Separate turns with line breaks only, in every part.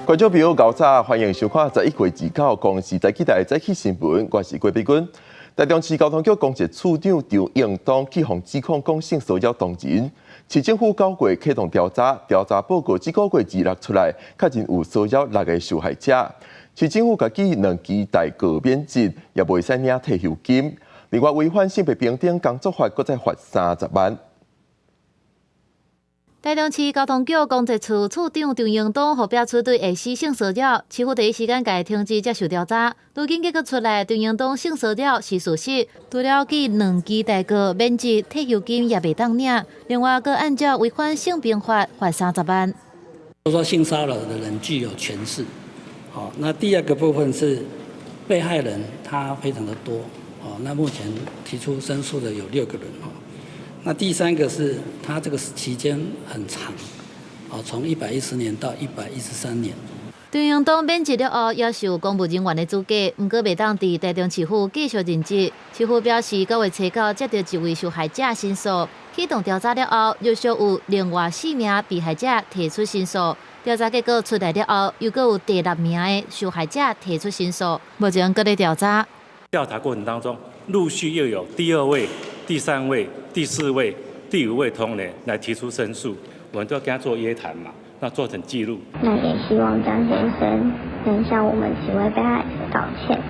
觀眾朋友，早早歡迎收看11月29公視第幾台早起新聞，我是郭碧君。台中市交通局公設處長張英東去予指控講性騷擾同仁，市政府9月啟動調查，調查報告這個月26出來，確認有騷擾六个受害者。市政府共記兩支代告免職，也袂使領退休金。另外，違反性別平等工作法，閣再罰30萬。
台中市交通局公設處處長張英東予爆出對下司性騷擾，市府第一時間共停職接受調查。如今結果出來，張英東性騷擾是事實，除了記兩支代告免職退休金也袂當領，另外閣按照違反性平法罰30萬。
說性騷擾的人具有權勢，好，那第二個部分是被害人他非常的多，哦，那目前提出申訴的有六個人，哦。那第三個是，他這個期間很長，哦，從110年到113年。
張英東免職了後，也是有公務人員的資格，毋過袂當佇台中市府繼續任職。市府表示，9月初9接著一位受害者申訴，啟動調查了後，陸續有另外四名被害者提出申訴。調查結果出來了後，又閣有第六名的受害者提出申訴，目前閣咧調查。
調查過程當中，陸續又有第二位、第三位、第四位、第五位同仁來提出申訴，我們都要跟他做約談嘛，那做成記錄。
那也希望張先生能向我們幾位被害者道歉，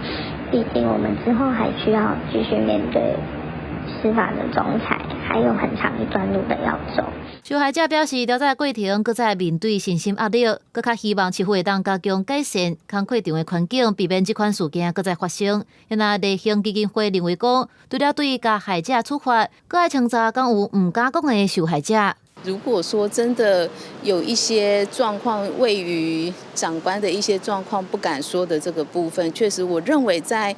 畢竟我們之後還需要繼續面對司法的仲裁，還有很長一段路的要走。
受害者表示，調查過程閣再面對身心壓力，閣較希望市府會當加強改善工課場的環境，避免這款事件閣再發生。若麗興基金會認為講，除了對加害者處罰，閣愛清查敢有毋敢講的受害者。
如果說真的有一些狀況位於長官的一些狀況不敢說的這個部分，確實我認為在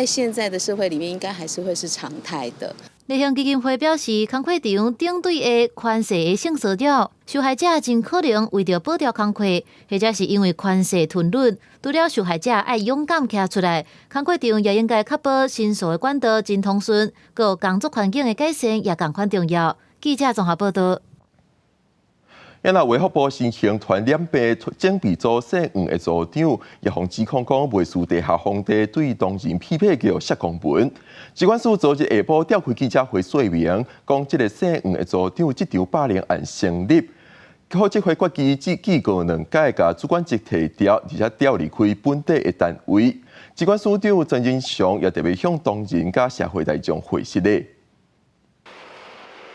現在的社會裡面，應該還是會是常態的。
麗興基金會表示，工課場頂對的權勢的性騷擾，受害者真可能為著保著工課，或者是因為權勢吞忍。除了受害者愛勇敢徛出來，工課場也應該確保申訴的管道真通順，閣有工作環境的改善也仝款重要。記者綜合報道。
啊若衛福部新型傳染病準備組姓黃的組長，也予指控講袂輸地下皇帝對同仁批評叫謝公文。疾管署昨日下晡召開記者會說明，講這个姓黃的組長這場霸凌案成立，考績會決議只記過兩屆，共主管職提調，而且調離開本地的單位。疾管署長曾仁祥也特別向同仁佮社會大眾回釋咧。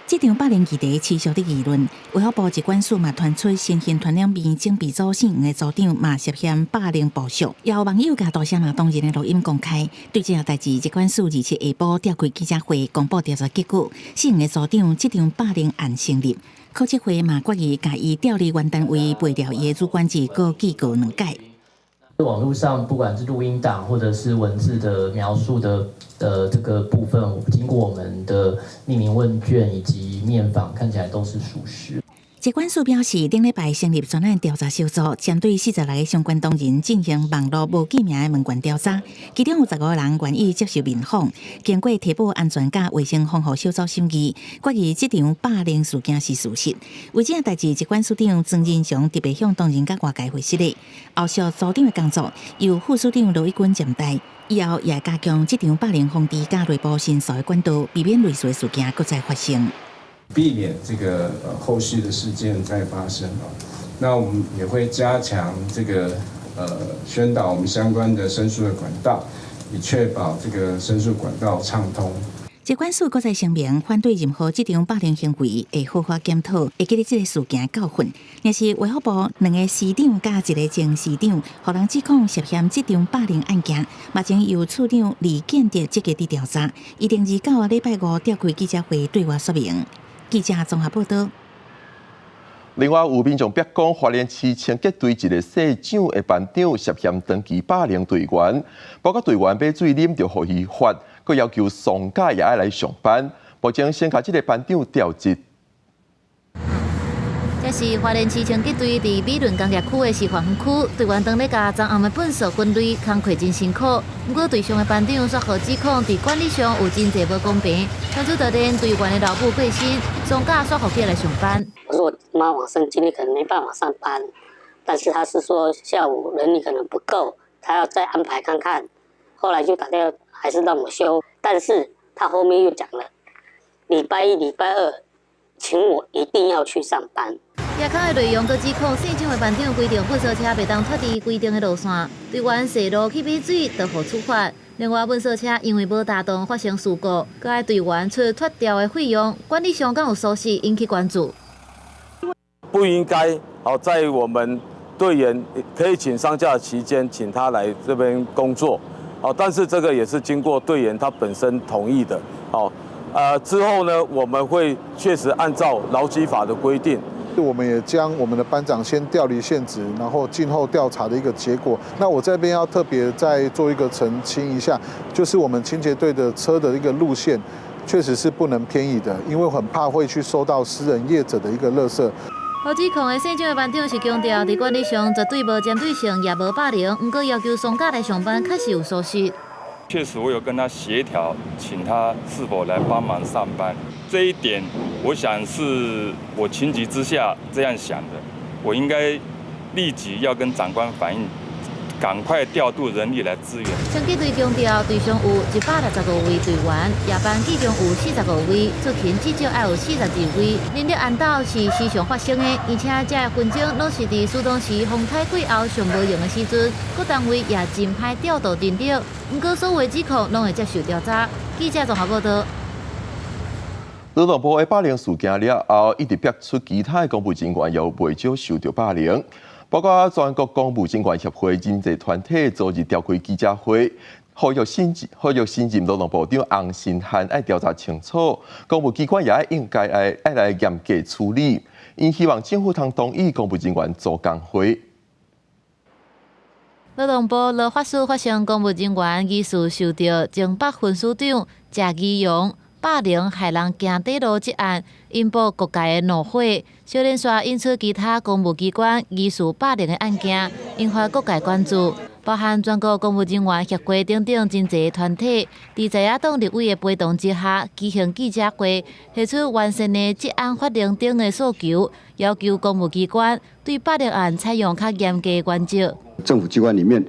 這場霸凌議題持續佇議論，衛福部疾管署嘛傳出新型傳染病準備組姓黃的組長嘛涉嫌霸凌部屬，也有網友共大聲罵同仁的錄音公開。對這項代誌，疾管署27下晡召開記者會，公布調查結果，姓黃的組長這場霸凌案成立，考績會嘛決議共伊調離原單位，廢掉伊的主管職，閣記過兩屆。
網路上不管是錄音檔或者是文字的描述的這個部分，經過我們的匿名問卷以及面訪，看起來都是屬實。
疾管署表示，頂禮拜成立專案調查小組，針對46个相關當事人進行網路無記名的問卷調查，其中有15人願意接受面訪。經過提報安全佮衛生防護小組審議，決議這場霸凌事件是事實。為這項代誌，疾管署長曾仁祥特別向同仁佮外界回釋咧。後續組長的工作由副署長羅一鈞暫代，以後也會加強這場霸凌防治佮內部申訴的管道，避免類似的事件閣再發生。
避免這個後續的事件再發生啊，那我們也會加強這個宣導我們相關的申訴的管道，以確保這個申訴管道暢通。
疾管署閣再聲明，反對任何這種霸凌行為，會好好檢討，會記得這个事件教訓。若是衛福部兩个司長佮一个前司長，予人指控涉嫌這場霸凌案件，目前由處長李建德積極佇調查，預定29禮拜五召開記者會對外說明。記者綜合報道。
另外，有民眾逼講，花蓮市清潔隊一个姓蔣的班長涉嫌長期霸凌隊員，包括隊員買水啉就予伊罰，閣要求喪假也愛來上班。目前先共這个班長調職。
這是花蓮市清潔隊佇美崙工業區的示範區，隊員當咧共髒暗的糞掃分類，工課真辛苦。毋過隊上的班長煞予指控，佇管理上有真濟無公平，像做就連隊員的老母過身，喪假煞予叫來上班。
我說我媽往生，今天可能沒辦法上班，但是他是說下午人力可能不夠，他要再安排看看。後來就打電話還是讓我休，但是他後面又講了，禮拜一、禮拜二，請我一定要去上班。
夜空的內容閣指控姓蔣的班長規定糞掃車袂當脫離規定的路線，隊員踅路去買水就予處罰。另外，糞掃車因為無踏動發生事故，閣愛隊員出脫掉的費用，管理上敢有疏失引起關注。
不應該哦，在我們隊員可以請喪假的期間，請他來這邊工作，哦，但是這個也是經過隊員他本身同意的，哦，之後呢，我們會確實按照勞基法的規定。
我們也將我們的班長先調離現職，然後靜候調查的一個結果。那我這邊要特別再做一個澄清一下，就是我們清潔隊的車的一個路線，確實是不能偏移的，因為很怕會去收到私人業者的一個垃圾。
予指控的姓蔣的班長是強調，佇管理上絕對無針對性，也無霸凌，毋過要求喪假來上班確實有疏失。
確實，我有跟他協調，請他是否來幫忙上班。這一點，我想是我情急之下這樣想的。我應該立即要跟長官反映，趕快調度人力來支援。
清潔隊強調，隊上有165位隊員，夜班計共有45位，出勤至少愛有42位。人力案鬥是時常發生的，而且這個紛爭攏是佇出動時風颱過後上無閒的時陣，各單位也真歹調度人力。毋過所有指控攏會接受調查。記者綜合報道。
勞動部的霸凌事件了後，一直逼出其他的公務人員有袂少受著霸凌，包括全國公務人員協會人濟團體昨日召開記者會，呼籲新任勞動部長洪申翰愛調查清楚，公務機關也應該愛來嚴格處理。𪜶希望政府通同意公務人員組工會。
勞動部羅法事發生公務人員疑似受著前北分署長謝宜容霸凌害人行短路這案，引爆各界的怒火。小連續引出其他公務機關疑似霸凌的案件，引發各界關注。包含全國公務人員協會等等真濟團體，佇在野黨立委的陪同之下，舉行記者會，提出完善的職安法令等的訴求，要求公務機關對霸凌案採用較嚴格的原則。
政府機關裡面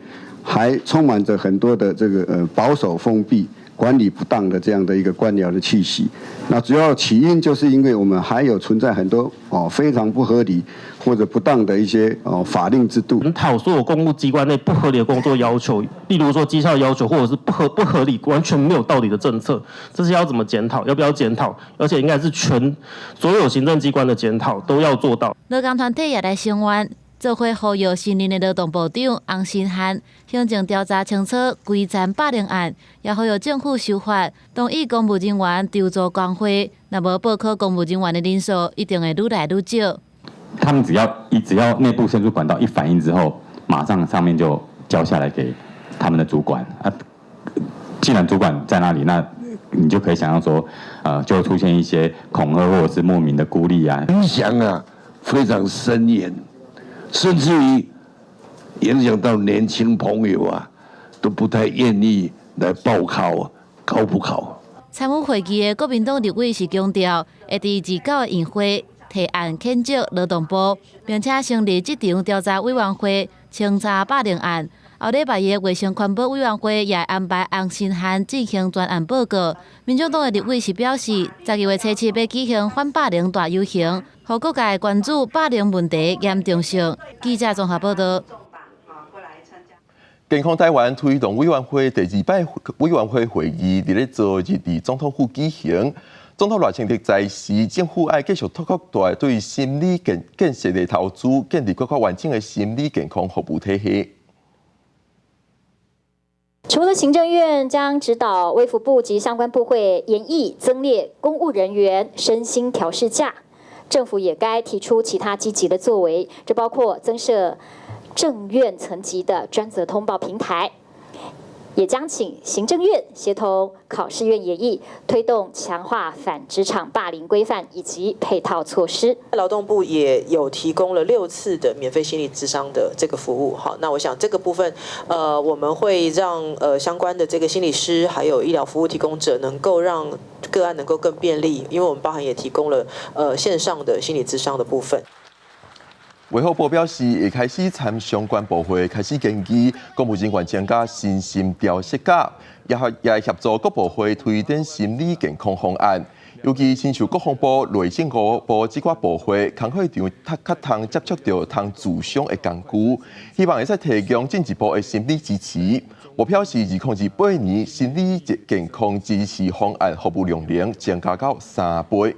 還充滿着很多的這個保守封閉、管理不當的這樣的一個官僚的氣息。那主要起因就是因為我們還有存在很多哦非常不合理或者不當的一些哦法令制度。
檢討所有公務機關內不合理的工作要求，例如說績效要求，或者是不合理、完全沒有道理的政策，這是要怎麼檢討？要不要檢討？而且應該是全所有行政機關的檢討都要做到。
勞工團體也來聲援。做伙呼籲新任的勞動部長洪申翰，行政調查清楚規層霸凌案，也呼籲政府修法，同意公務人員籌組工會，若無報考公務人員的人數，一定會愈來愈少。
他們只要內部申訴管道一反映之後，馬上上面就交下來給他們的主管啊。既然主管在那裡，那你就可以想象說，就會出現一些恐嚇或者是莫名的孤立啊。
影響啊非常深遠。甚至於影響到年輕朋友啊，都不太願意來報考高普考。
參與會議的國民黨立委是強調，會佇29的院會提案譴責勞動部，並且成立職場調查委員會清查霸凌案。後禮拜的衛生環保委員會也安排洪申翰進行專案報告。民眾黨的立委是表示，12月初7欲舉行反霸凌大遊行，予各界關注霸凌問題嚴重性。記者綜合報道。
健康臺灣推動委員會第二擺委員會會議，佇咧昨日佇總統府舉行。總統賴清德在時，政府愛繼續擴大對心理建設的投資，建立閣較完整的心理健康服務體系。
除了行政院將指導衛福部及相關部會研議增列公務人員身心調適假，政府也該提出其他積極的作為，這包括增設政院層級的專責通報平台，也將請行政院協同考試院研議，推動強化反職場霸凌規範以及配套措施。
勞動部也有提供了6次的免費心理諮商的這個服務，好，那我想這個部分，我們會讓相關的這個心理師還有醫療服務提供者，能夠讓個案能夠更便利，因為我們包含也提供了線上的心理諮商的部分。
衛福部表示，會開始參相關部會開始研究公務人員增加身心調適假，也也會協助各部會推展心理健康方案。尤其親像國防部、內政部這寡部會，工課場較較通接觸著通諮商的工具，希望會使提供進一步的心理支持。目標是2028年心理健康支持方案服務量能增加到3倍。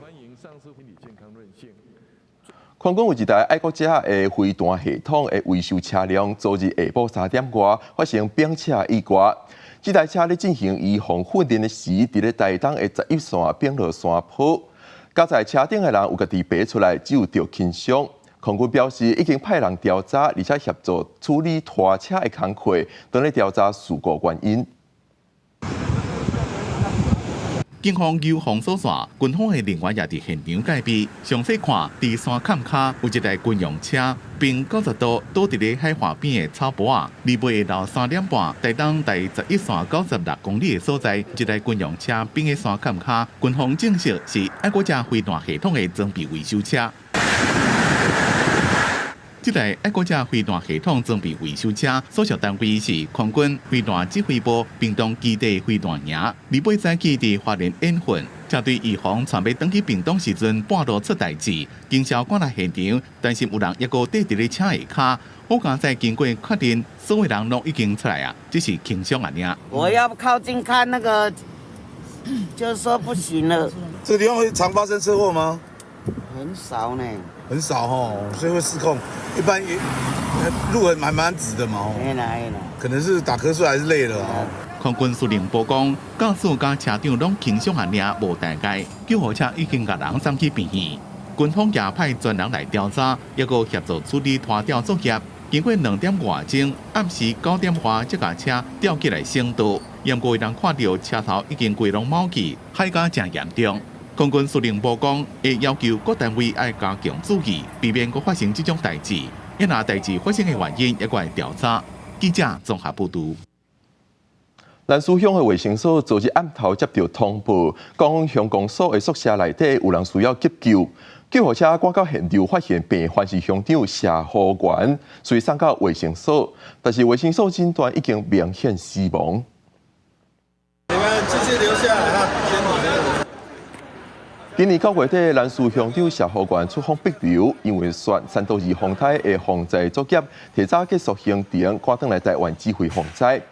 空軍有一台愛國者的飛彈系統的維修車輛，昨日下晡3點外發生冰車意外。這台車咧進行預防訓練的時，佇咧台東的11線冰落山坡，駕在車頂的人有家己爬出來，只有著輕傷。空軍表示已經派人調查，而且協助處理拖車的工課，正咧調查事故原因。
警方有封鎖線，軍方的人員也佇現場戒備。詳細看，佇山崁跤有一台軍用車，冰90度倒佇咧海岸邊的草坡仔。28下晝3點半，台東第11線96公里的所在，一台軍用車冰佇山崁跤，軍方證實是愛國者飛彈系統的裝備維修車。這台愛國者飛彈系統裝備維修車所屬單位是空軍飛彈指揮部屏東基地飛彈營。28早起佇花蓮演訓，車隊預防準備轉去屏東時陣半路出代誌，警消趕來現場，擔心有人猶閣綴佇咧車下跤。好佳哉經過確認，所有人攏已經出來啊，只是輕傷爾。
我要靠近看那個，就是說不行了。
這個地方會常發生車禍嗎？
很少呢。
很少吼，所以會失控。一般也路還蠻蠻直的嘛。可能是打瞌睡還是累了哦。
空軍司令部講，駕駛佮車長攏輕傷爾，無大礙。救護車已經共人送去病院。軍方也派專人來調查，猶閣協助處理拖吊作業。經過2點外鐘，暗時9點外，這架車吊起來升道。毋過人看著車頭已經規攏毛去，海甲誠嚴重。空軍司令部講，會要求各單位愛加強注意，避免閣發生這種代誌。若代誌發生的原因，猶閣會調查。記者綜合報導。
蘭嶼鄉的衛生所昨日暗頭接著通報，講鄉公所的宿舍內底有人需要急救，救護車趕到現場，發現病患是鄉長謝和元，隨送到衛生所，但是衛生所診斷已經明顯死亡。
你們繼續留下來哈，先
今年9月底，蘭嶼鄉長謝和元出訪帛琉，因為說山道二風台的防災作業提早結束行程，趕轉來台灣指揮防災。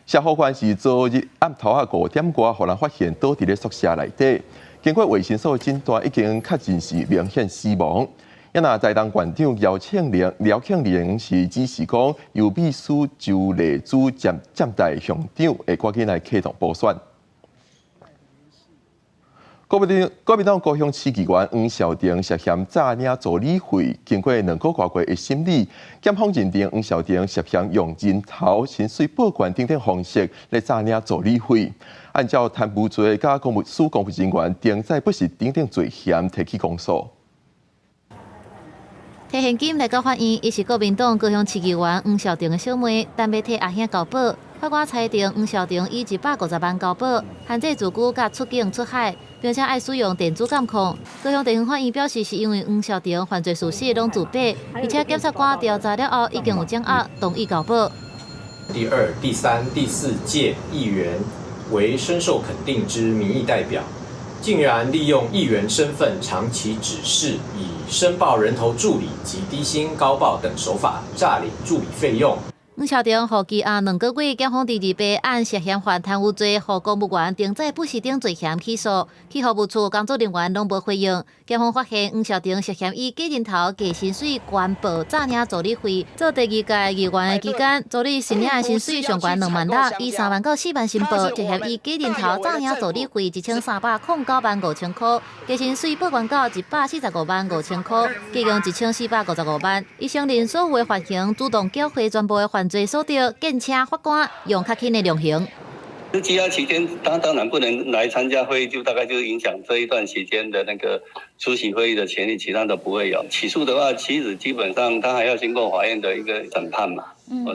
謝和元是昨日暗頭仔5點外，予人發現倒佇咧宿舍內底，經過衛生所診斷，已經確認是明顯死亡。啊，若台東縣長姚慶鈴，姚慶鈴是指示講，由秘書周麗珠暫暫代鄉長，會趕緊來啟動補選。國民黨高雄市議員黃少婷涉嫌詐領助理費，經過2個外月的審理，檢方認定黃少婷涉嫌用人頭、薪水報關等等方式來詐領助理費，按照貪污罪佮公務司公務人員登載不實等等罪嫌提起公訴。
提現金來到法院，伊是國民黨高雄市議員黃少婷的小妹，但欲替阿兄交保。法官裁定黃少婷以150萬交保，限制自居佮出境出海，並且愛使用電子監控。高雄地方法院表示，是因為黃少婷犯罪事實攏自白，而且檢察官調查了後已經有掌握，同意交保。
第二、第三、第四屆議員為深受肯定之民意代表，竟然利用議員身份長期指示，以申報人頭助理及低薪高報等手法詐領助理費用。
黃少婷予羈押2個月，檢方佇28按涉嫌犯貪污罪，予公務員登載不實等罪嫌起訴。去服務處工作人員攏無回應。檢方發現黃少婷涉嫌以假人頭、假薪水、懸報詐領助理費，做第二屆議員的期間，助理申領的薪水上懸2萬6，以3萬到4萬申報，涉嫌以假人頭詐領助理費1309萬5千塊，加薪水報關到145萬5千塊，計共1455萬。伊承認所有的犯行，主動繳回全部的犯罪所得，敬請法官用較輕的量刑。
這羈押期間，他當然不能來參加會議，就大概就影響這一段時間的那個出席會議的權利，其他都不會有。起訴的話，其實基本上他還要經過法院的一個審判嘛，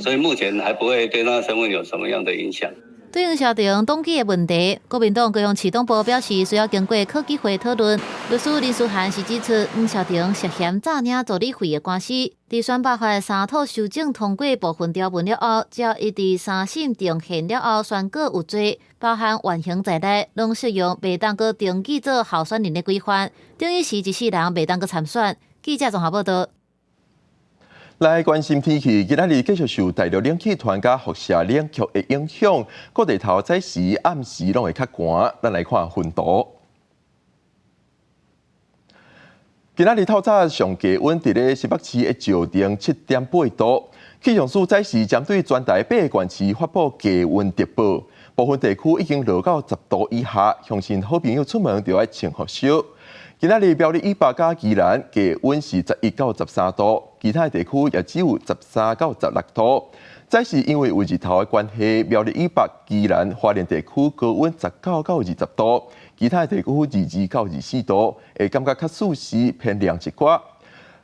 所以目前還不會對他身份有什麼樣的影響。
對黃筱婷黨紀的問題，國民黨高雄市黨部表示需要經過考紀會討論。律師林書涵是指出，黃筱婷涉嫌詐領助理費的官司，佇選罷法三套修正通過部分條文了後，只要伊佇三審定讞了後宣告有罪，包含緩刑在內，攏適用袂當閣登記做候選人的規範，等於是一世人袂當閣參選。記者綜合報道。
來關心天氣，今仔日繼續受大陸冷氣團佮輻射冷卻的影響，各地頭早時暗時攏會較寒。咱來看溫度。今仔日透早上低溫佇咧新北市的石碇7.8度。氣象署早時針對全台8個縣市發布低溫特報，部分地區已經落到10度以下，鄉親好朋友出門就愛穿厚恤。今仔日苗栗以北佮宜蘭低溫是11到13度，其他地區也只有13到16度。再是因為有日頭的關係，苗栗以北、宜蘭、花蓮地區高溫19到20度，其他地區22到24度，會感覺較舒適偏涼一寡。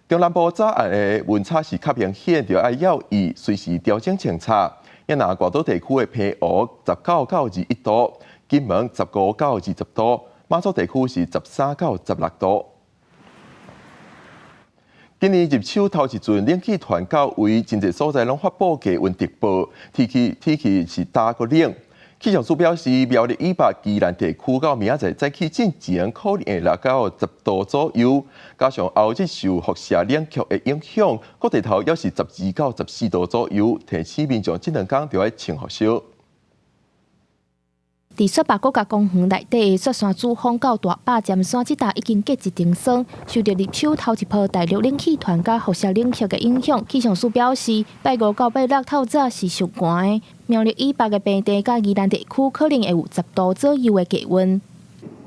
中南部早暗的溫差是較明顯，著愛留意隨時調整穿插。若外島地區的澎湖19到21度，金門15到20度。馬祖地區是13到16度。今年入秋頭一陣冷氣團到位，真濟所在攏發布低溫特報，天氣是焦閣冷。氣象署表示，苗栗以北、宜蘭地區到明仔載早起進前可能會落到10度左右。加上後日受輻射冷卻的影響，各地頭猶是12到14度左右。提醒民眾這兩工著愛穿厚恤。
佇雪霸國家公園內底的雪山主峰到大霸尖山，這搭已經結一層霜。受著入秋頭一波大陸冷氣團佮輻射冷卻的影響，氣象署表示，拜五到拜六透早是上寒的。苗栗以北的平地佮宜蘭地區可能會有10度左右的低溫。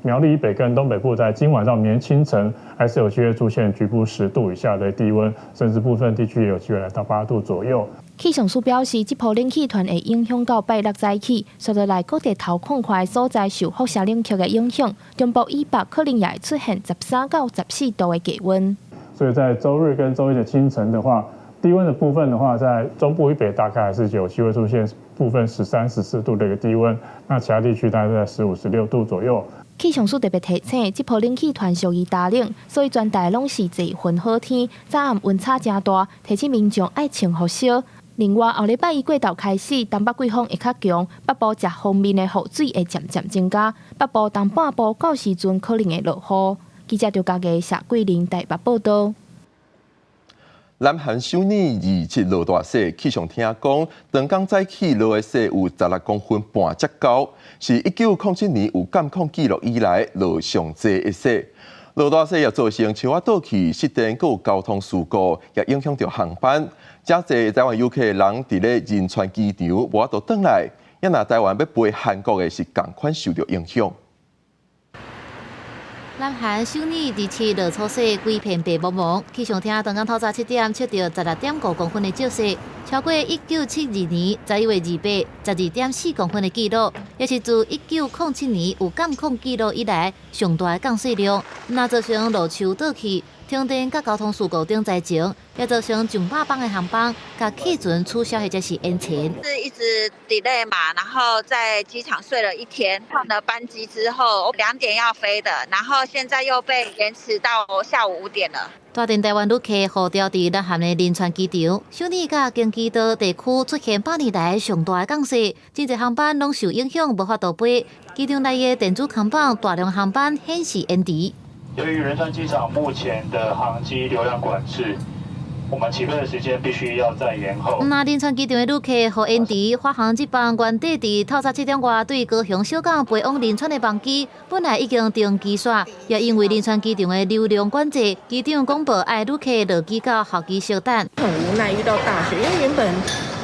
苗栗以北跟東北部在今晚到明天清晨，還是有機會出現局部10度以下的低溫，甚至部分地區也有機會來到8度左右。
氣象署表示，這波冷氣團會影響到拜六早起，紲落來各地頭曠闊的所在受輻射冷卻的影響，中部以北可能也會出現13到14度的低溫。
所以在週日跟週一的清晨的話，低溫的部分的話，在中部以北大概還是有機會出現部分13、14度的一個低溫，那其他地區大概在15、16度左右。
氣象署特別提醒，這波冷氣團屬於焦冷，所以全台攏是濟雲好天，早暗溫差誠大，提醒民眾愛穿厚恤。另外，後禮拜一過晝開始，東北季風會較強，北部食鋒面的雨水會漸漸增加，北部東半部到時陣可能會落雨。記者張家傑、謝桂林台北報道。
南韓首爾27落大雪，氣象廳講，當工早起落的雪有16.5公分遮厚，是1907年有監控記錄以來落上濟的雪。落大雪也造成樹仔倒去、失電、閣有交通事故，也影響著航班。誠濟台灣遊客人佇咧仁川機場無法度轉來，也若台灣欲飛韓國的是仝款受著影響。
南韓首爾27落粗雪，規片白茫茫。氣象廳當工透早7點測著16.5公分的積雪，超過1972年11月28 12.4公分的紀錄，也是自1907年有監控記錄以來上大的降雪量。若造成路樹倒去、停電佮交通事故等災情，也造成上百班的航班共客船取消或者是延遲。
是一直 delay 嘛，然後在機場睡了一天，換了班機之後2點要飛的，然後現在又被延遲到下午5點了。
大陣台灣旅客予牢佇南韓的仁川機場，首爾佮京畿道地區出現百年來上大的降雪，真濟航班攏受影響，無法度飛。機場內的電子看板大量航班顯示延遲。
由於仁川機場目前的航機流量管制，我們起飛的時間必須要再延後。
那仁川機場的旅客予延遲，華航這班原定佇透早7點外對高雄小港飛往仁川的班機，本來已經登機煞，也因為仁川機場的流量管制，機長廣播愛旅客落機到候機室等。
很無奈遇到大雪，因為原本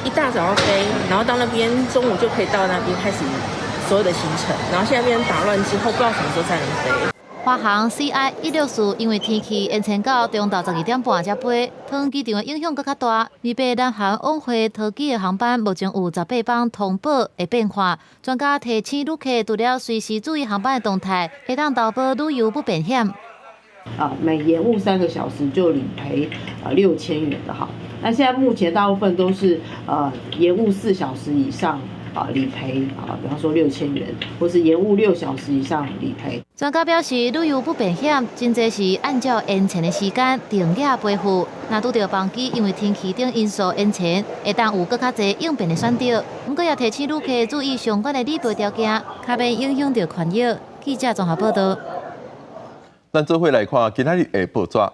一大早要飛，然後到那邊中午就可以到那邊開始所有的行程，然後現在變成打亂之後，不知道什麼時候才能飛。
華航 CI 164因為天氣延遲到中晝12點半才飛，桃園機場的影響閣較大。二八南韓往回桃機的航班目前有18班通報會變化。專家提醒旅客除了隨時注意航班的動態，會當投保旅遊不便險。
啊，每延誤3個小時就理賠6000元的哈。那現在目前大部分都是延誤4小時以上。
啊理賠啊，比方說6000元，或是延誤6小時以上理賠。
專家表示，旅遊不便險，真濟是按照延遲的時間定額賠付。若拄著班機因為天氣等因素延遲，會當有閣較濟應變的選擇。毋過也提醒旅客注意相關的理賠條件，較免影響著權益。記者綜合報道。
咱做伙來看今仔日的報紙。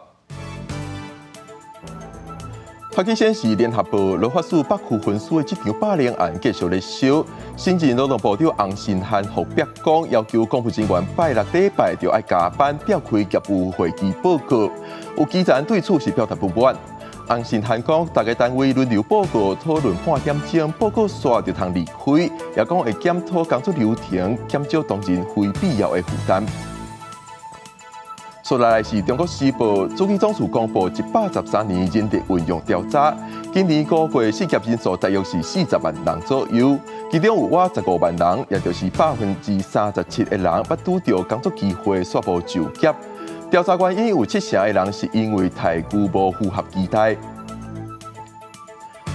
頭先顯示聯合報羅發署北區分署的這場霸凌案繼續咧燒。新任勞動部長洪申翰予逼宮，要求公務人員拜六禮拜就愛加班召開業務會議報告。有基層對此是表達不滿。洪申翰講，逐个單位輪流報告，討論半點鐘，報告煞就通離開，也講會檢討工作流程，減少同仁非必要的負擔。接落來是中國時報，主計總處公布113年人力運用調查，今年估計失業人數大約是40萬人左右，其中有倚15萬人，也就是37%的人，捌拄著工作機會煞無就業。調查原因有七成的人是因為待遇無符合期待。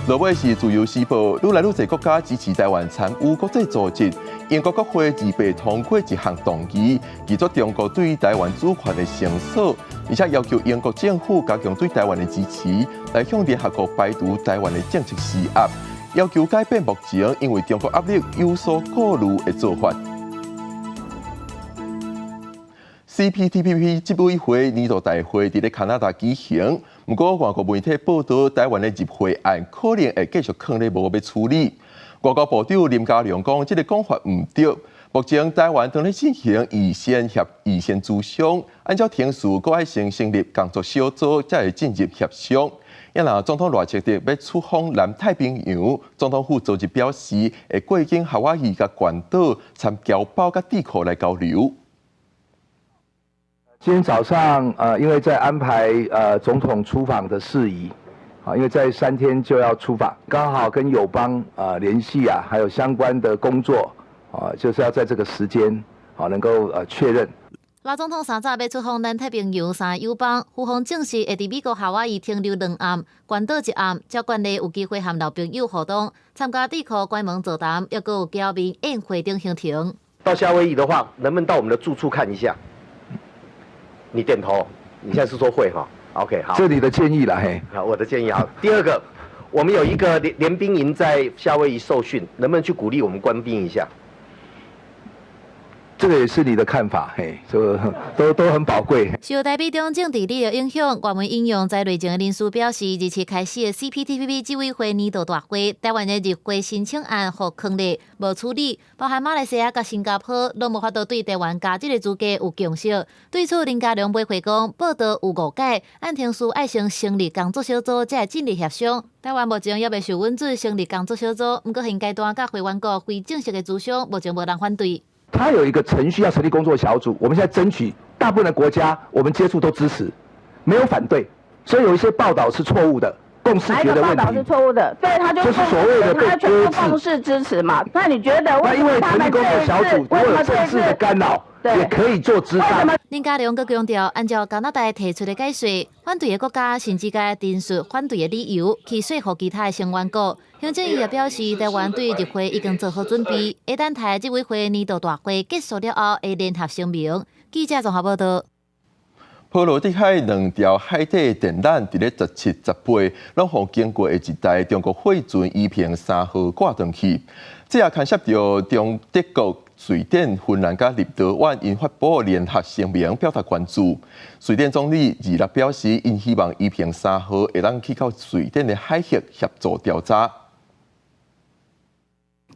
落尾是自由時報，愈來愈濟國家支持台灣參與國際組織。英國國會28通過一項動議，拒絕中國對台灣主權的聲索，而且要求英國政府加強對台灣的支持，來向聯合國排除台灣的政策施壓，要求改變目前因為中國壓力有所顧慮的做法。CPTPP 執委會年度大會佇咧加拿大舉行，毋過外國媒體報道，台灣的入會案可能會繼續囥咧無欲處理。外交部長林佳龍講，這个講法毋對。目前台灣正咧進行預先協預先諮商，按照程序，閣愛先成立工作小組，才會進入協商。啊若總統賴清德欲出訪南太平洋，總統府昨日表示，會過境夏威夷佮關島，參僑胞佮智庫來交流。
今天早上，因為在安排總統出訪的事宜，啊，因為再3天就要出訪，剛好跟友邦啊聯繫啊，還有相關的工作，啊，就是要在這個時間，啊，能夠確認。
賴總統三早欲出訪南太平洋三个友邦，府方證實會佇美國夏威夷停留兩暗，關島一暗，照慣例有機會和老朋友互動，參加智庫關門座談，抑閣有僑民宴會等行程。
到夏威夷的話，能不能到我們的住處看一下？你點頭，你現在是說會哈？OK，好。
這你的建議啦，嘿。
好，我的建議啊。第二個，我們有一個聯兵營在夏威夷受訓，能不能去鼓勵我們官兵一下？
這個也是你的看法，嘿，這個都很寶貴。
受台美中政治力的影響，外媒引用在內政的人士表示，27開始的 CPTPP 執委會年度大會，台灣的入會申請案予囥咧無處理，包含馬來西亞佮新加坡，攏無法度對台灣加入的資格有共識。對此，林佳龍回講，報道有誤解，按程序愛先成立工作小組，才會進入協商。台灣目前猶未受允准成立工作小組，毋過現階段佮會員國非正式的諮商，目前無人反對。
他有一個程序要成立工作小組，我們現在爭取大部分的國家，我們接觸都支持，沒有反對，所以有一些報道是錯誤的，共識決的問題。
報道是錯誤的？對，他就
就是所謂的被
他全部共識支持嘛。那你覺得為什麼他們這一次，
為什麼政治的干擾也可以做諮商？
林佳龍閣強調，按照加拿大提出的解說，反對的國家甚至該陳述反對的理由，去說服其他的成員國。行政院也表示，台灣對入會已經做好準備，會等待執委會年度大會結束了後，會聯合聲明。記者綜合報道。
波羅的海兩條海底電纜佇咧17、18，攏予經過的一台中國貨船宜平三號掛斷去，這也牽涉著中德國、瑞典、芬蘭佮立陶宛，𪜶發布聯合聲明表達關注。瑞典總理二六表示，𪜶希望宜平三號會當去到瑞典的海域協助調查。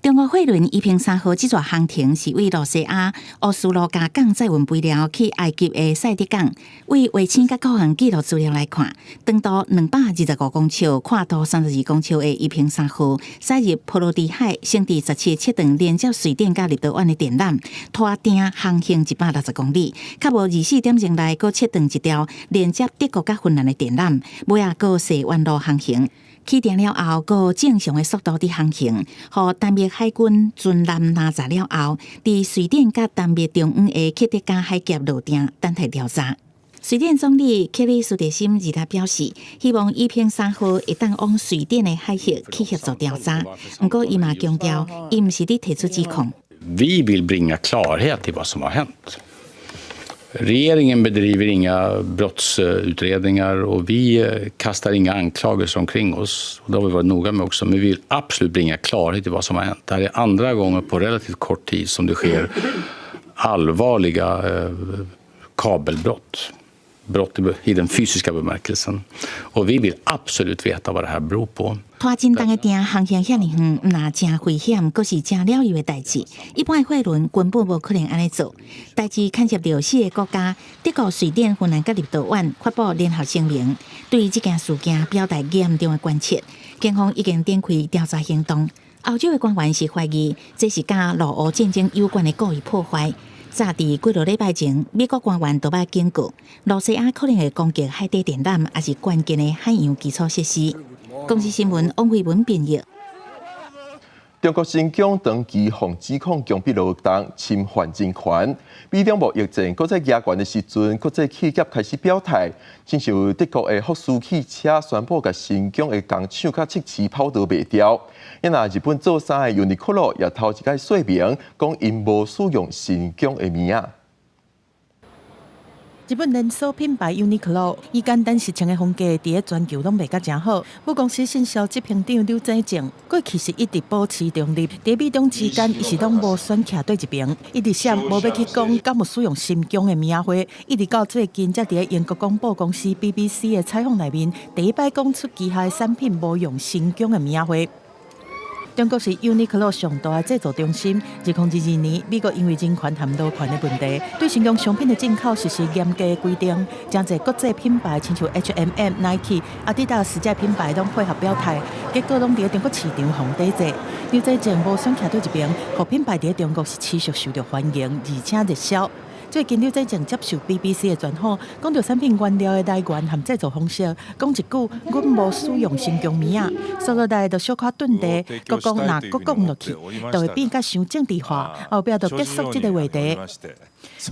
中國貨輪宜平三號這逝航程是對露西亞烏斯盧加港載運肥料去埃及的塞得港。對衛星佮導航記錄資料來看，長度225公尺、闊度32公尺的宜平三號，駛入波羅的海，先佇17切斷連接瑞典佮立陶宛的電纜，拖碇航行160公里，較無24點鐘內閣切斷一條連接德國佮芬蘭的電纜，尾仔閣踅彎路航行。起碇了後，閣正常的速度佇航行，予丹麥海軍巡艦攔截了後，佇瑞典佮丹麥中央的克特加海峽落碇，等待調查。瑞典總理克里斯蒂森二日表示，希望以平3號會當往瑞典的海域去協助調查。毋過，伊嘛強調，伊毋是佇提出指控。
Vi vill bringa klarhet i vad som har hänt. Regeringen bedriver inga brottsutredningar och vi kastar inga anklagelser omkring oss. Och det har vi varit noga med också. Men vi vill absolut bringa klarhet i vad som har hänt. Det här är andra gången på relativt kort tid som det sker allvarliga kabelbrott. Brott i den fysiska bemärkelsen. Och vi vill absolut veta vad det här beror på.
拖真重的碇航行遐爾遠，毋但誠危險，閣是誠了猶的代誌。一般的貨輪根本無可能按呢做。代誌牽涉著四个國家，德國、瑞典、芬蘭佮立陶宛發布聯合聲明，對這件事件表達嚴重的關切。警方已經展開調查行動。歐洲的官員是懷疑這是佮俄烏戰爭有關的故意破壞。早佇幾落禮拜前，美國官員都捌警告，羅西亞可能會攻擊海底電纜，抑是關鍵的海洋基礎設施。公視新聞王慧文編譯。
中國新疆長期予指控強迫勞動、侵犯人權。美中貿易戰閣再加懸的時陣，國際企業開始表態，親像德國的福斯汽車宣布，共新疆的工廠佮測試跑道賣掉。若日本做衫的 Uniqlo 也頭一擺說明，講𪜶無使用新疆的物仔。
日本連鎖品牌 Uniqlo 以簡單實穿的風格，佇咧全球攏賣甲誠好。母公司信銷執行長柳濟靜過去是一直保持中立，佇美中之間，伊是攏無選徛佗一爿，一直閃無欲去講敢有使用新疆的物仔貨，一直到最近才佇咧英國廣播公司 BBC 的採訪內面，第一擺講出旗下的產品無用新疆的物仔貨。中國是 Uniqlo 上大的製造中心。2022年，美國因為人權和勞權的問題，對新疆商品的進口實施嚴格的規定。誠濟國際品牌，親像 H&M、Nike、阿迪達斯這品牌攏配合表態，結果攏佇中國市場予抵制。劉在正無選徛佗一爿，予品牌佇中國是持續受著歡迎，而且熱銷。最近劉在正接受 BBC 的專訪，講著產品原料的來源和製造方式，講一句：阮無使用新疆物仔，煞落來就小可頓地，閣講若閣講落去，就會變甲傷政治化，後壁就結束這个話題。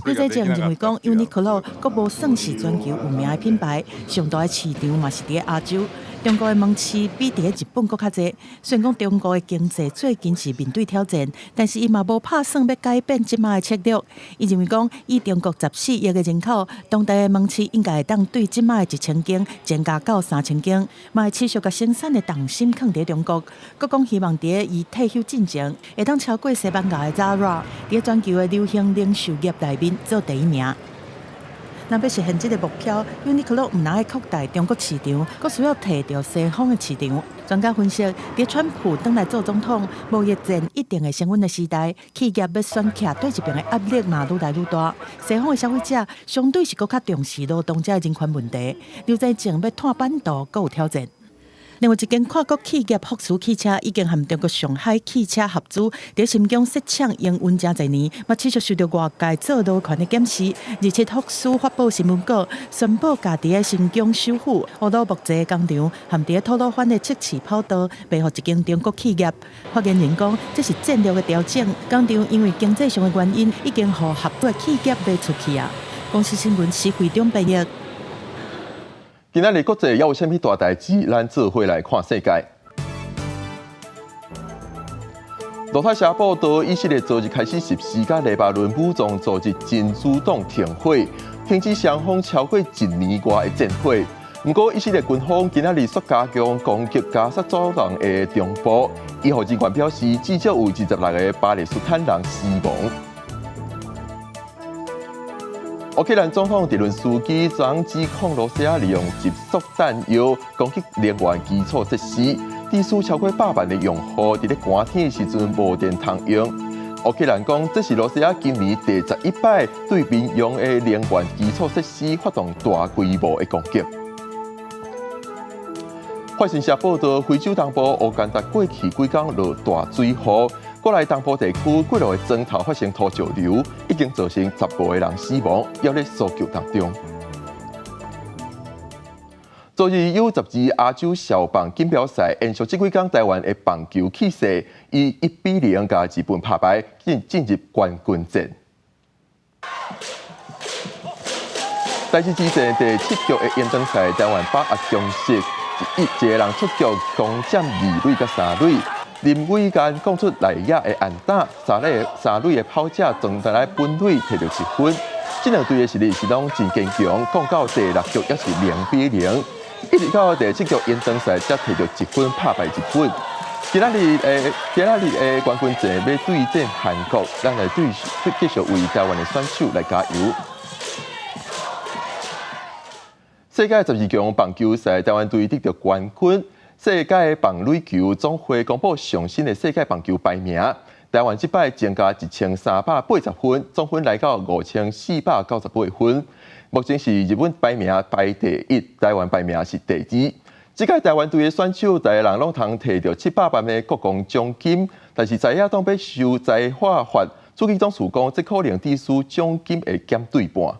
劉在正認為講，Uniqlo 閣無算是全球有名的品牌，上大的市場嘛是佇亞洲。中國的門市比佇日本閣較濟。雖然講中國的經濟最近是面對挑戰，但是伊嘛無拍算欲改變這馬的策略。伊認為講，以中國14億的人口，當地的門市應該會當對這馬的1000間增加到3000間，嘛會持續共生產的重心囥佇中國。閣講希望佇伊退休進前，會當超過西班牙的 Zara，佇全球的流行零售業內面做第一名。若欲實現這个目標，Uniqlo 毋但愛擴大中國市場，閣需要提著西方的市場。專家分析，佇川普轉來做總統，貿易戰一定會升溫的時代，企業欲選徛佗一爿的壓力嘛愈來愈大。西方的消費者相對是閣較重視勞動者的人權問題，劉在正欲拓版圖閣有挑戰。另外一間跨國企業福斯汽車已經和中國上海汽車合資，佇新疆設廠營運誠濟年，嘛持續受著外界做勞權的檢視。而且福斯發布新聞稿，宣布共佇咧新疆首府烏魯木齊的工廠，和佇咧吐魯番的測試跑道賣予一間中國企業。發言人講，這是戰略的調整，工廠因為經濟上的原因，已經予合資企業賣出去啊。公視新聞施惠中編譯。
今仔日國際猶有啥物大代誌？咱做伙來看世界。路透社報道，以色列昨日開始實施佮黎巴嫩武裝組織真主黨停火，停止雙方超過一年外的戰火。毋過，以色列軍方今仔日煞加強攻擊加薩走廊的中部，醫護人員表示，至少有26個巴勒斯坦人死亡。烏克蘭總統澤倫斯基昨指控羅西亞利用集束彈藥攻擊能源基礎設施，致使超過百萬的用戶佇咧寒天的時陣無電通用。烏克蘭講，這是羅西亞今年第11擺對民用的能源基礎設施發動大規模的攻擊。法新社報道，非洲東部烏干達過去幾工落大水雨，過來東部地區幾落個鐘頭發生土石流，已經造成15個人死亡，猶咧搜救當中。昨日 U12亞洲少棒錦標賽延續這幾工台灣的棒球氣勢，以1比0共日本拍敗，進入冠軍戰。台視之前第七局的延長賽，台灣把握強勢，一個人出局，攻佔二壘佮三壘。林偉間講出內野的安打，三壘三壘的跑者轉轉來本壘摕著一分。這兩隊的實力是攏真堅強，講到第六局也是0比0，一直到第七局延長賽才摕著一分拍敗日本。今仔日的今仔日的冠軍戰欲對戰韓國，咱來對繼續為台灣的選手來加油。世界十二強棒球賽，台灣隊得著冠軍。世界棒壘球總會公布上新的世界棒球排名，台灣這擺增加1380分，總分來到5498分。目前是日本排名排第一，台灣排名是第二。這屆台灣隊的選手，逐个人攏通提著700萬的國光獎金，但是在野黨欲修裁化法，主計總處講，這可能致使獎金會減對半。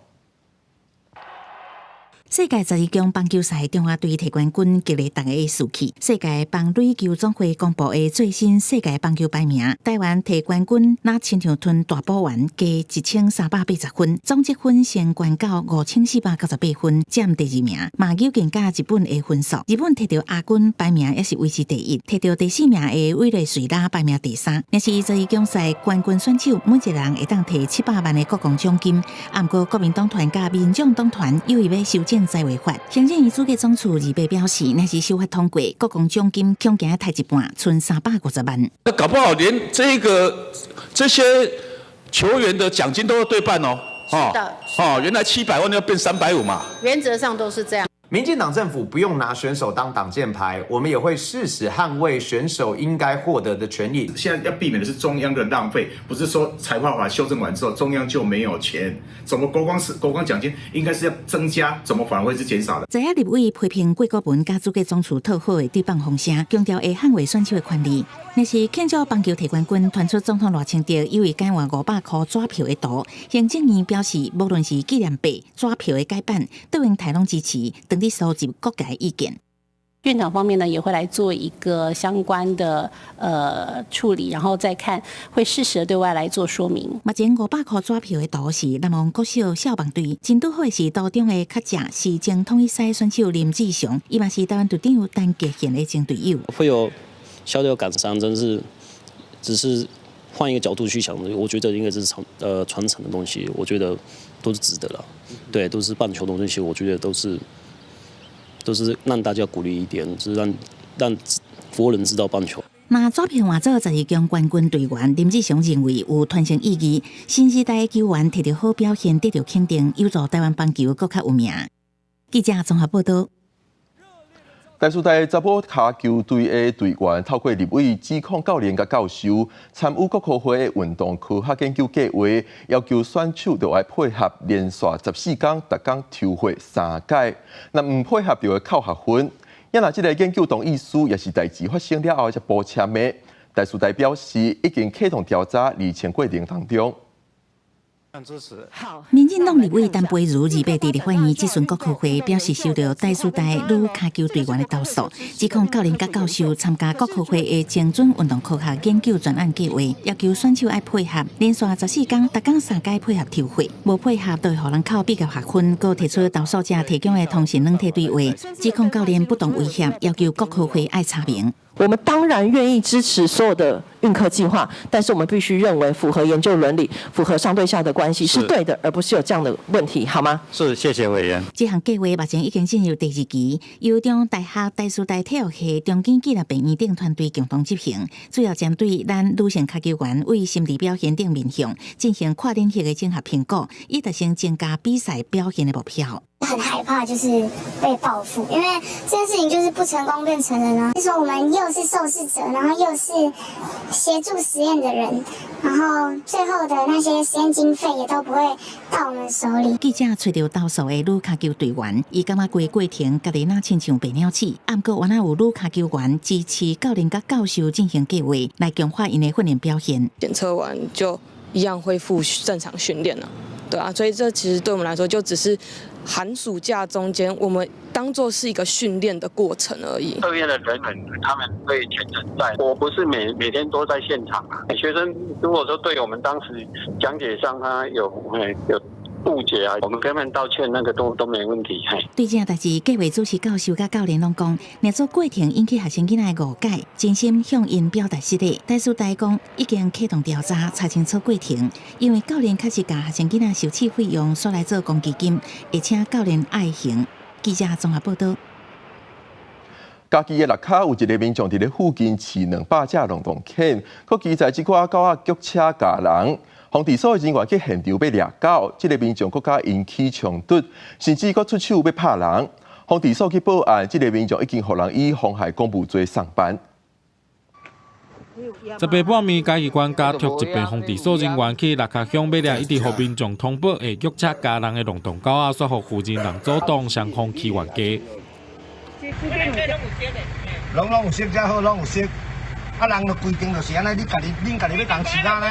世界十二強棒球賽，中華隊提冠軍，激勵大家士氣。世界棒壘球總會公布的最新世界棒球排名，台灣提冠軍，若親像吞大補丸，加1380分，總積分先懸到5498分，佔第二名。嘛有見佮日本的分數，日本提著亞軍排名也是維持第一，提著第四名的委內瑞拉排名第三。若是十二強賽冠軍選手，每一個人會當提700萬的國光獎金。毋過國民黨團佮民眾黨團有意欲修正裁劃法，行政院主計總處二八表示，若是修法通過，國光獎金恐驚刣一半，賰350萬。
那搞不好連這個這些球員的獎金都要對半哦。
是的。
哦，原來700萬要變350嘛。
原則上都是這樣。
民進黨政府不用拿選手當擋箭牌，我們也會誓死捍衛選手應該獲得的權益。
現在要避免的是中央的浪費，不是說裁劃法修正完之後中央就沒有錢。怎麼國光是國光獎金應該是要增加，怎麼反而會是減少的？
在野立委批評郭國文佮主計總處討好的對放風聲，強調會捍衛選手的權利。若是慶祝棒球提冠軍，傳出總統賴清德有意改換500箍紙票的圖，行政院表示，無論是紀念幣、紙票的改版，卓榮泰攏支持。正佇收集各界意見。
院長方面呢，也會來做一個相關的處理，然後再看會適時的對外來做說明。
目前500箍紙票的圖是南王國小消防隊，真拄好的是圖中的較正是前統一賽選手林志雄，伊嘛是台灣隊長陳傑憲的前隊友。
會有小小感傷，真是只是換一個角度去想，我覺得應該是傳承的東西，我覺得都是值得了。對，都是棒球的東西，我覺得都是讓大家鼓勵一點，就是讓國人知道棒球。
那紙票換做十二強冠軍隊員林志雄認為有傳承意義，新時代球員摕著好表現得著肯定，有助台灣棒球閣較有名。記者綜合報道。
台師大查某跤球隊的隊員透過立委指控教練佮教授參與國科會的運動科學研究計劃，要求選手著愛配合連續14工，逐工抽血三擺，若毋配合就會扣學分。啊若這个研究同意書也是代誌發生了後才補簽的。台師大表示已經啟動調查，厘清過程當中。
好，民進黨立委陳培儒二八佇立法院質詢國科會，表示收到台師大女跤球隊員的投訴，指控教練佮教授參加國科會的精準運動科學研究專案計劃，要求選手愛配合，連續14工，逐工三擺配合抽血，無配合就會予人扣畢業學分。閣提出投訴者提供的通訊軟體對話，指控教練不當威脅，要求國科會愛查明。
我們當然願意支持所有的運科計劃，但是我們必須認為符合研究倫理、符合上對下的關係是對的，而不是有這樣的問題，好嗎？
是，謝謝委員。
這項計劃目前已經進入第二期，由中央大學台師大體育系中正紀念病院等團隊共同執行，主要針對咱女性跤球員為心理表現等面向進行跨領域的綜合評估，以達成增加比賽表現的目標。
很害怕，就是被報復，因為這件事情就是不成功便成仁啊。就說我們又是受試者，然後又是協助實驗的人，然後最後的那些實驗經費也都不會到我們手裡。
記者揣著投訴的女跤球隊員，伊感覺規過程家己若親像白鳥鼠。毋過原來有女跤球員支持教練佮教授進行計劃，來強化𪜶的訓練表現。
檢測完就一樣恢復正常訓練了，對啊，所以這其實對我們來說就只是寒暑假中間，我們當做是一個訓練的過程而已。
測驗的人們，他們會全程在，我不是每天都在現場啊。學生如果說對我們當時講解上他有誤解啊，我們跟他們道歉，那個都沒問題。嘿。
對這件代誌，計劃主持教授佮教練攏講，若做過程引起學生囡仔的誤解，真心向𪜶表達失禮。但是台講已經啟動調查，查清楚過程，因為教練確實共學生囡仔收取費用，煞來做公積金，而且教練愛行。記者綜合報道。
嘉義的六跤有一个民眾佇咧附近飼200隻浪蕩犬，閣記載這寡狗仔腳車咬人，防治所的人員去現場欲掠狗，這个民眾閣佮𪜶起衝突，甚至閣出手欲拍人。防治所去報案，這个民眾已經予人以妨害公務罪送辦。
十八半暝，嘉義縣家畜疾病防治所人員去六跤鄉欲掠一直予民眾通報會腳車咬人的浪蕩狗仔，煞予負責人阻擋，雙方起冤家。
攏攏有色才好，攏有色。啊，人的規定就是按呢，你家己恁家己欲共飼啊呢？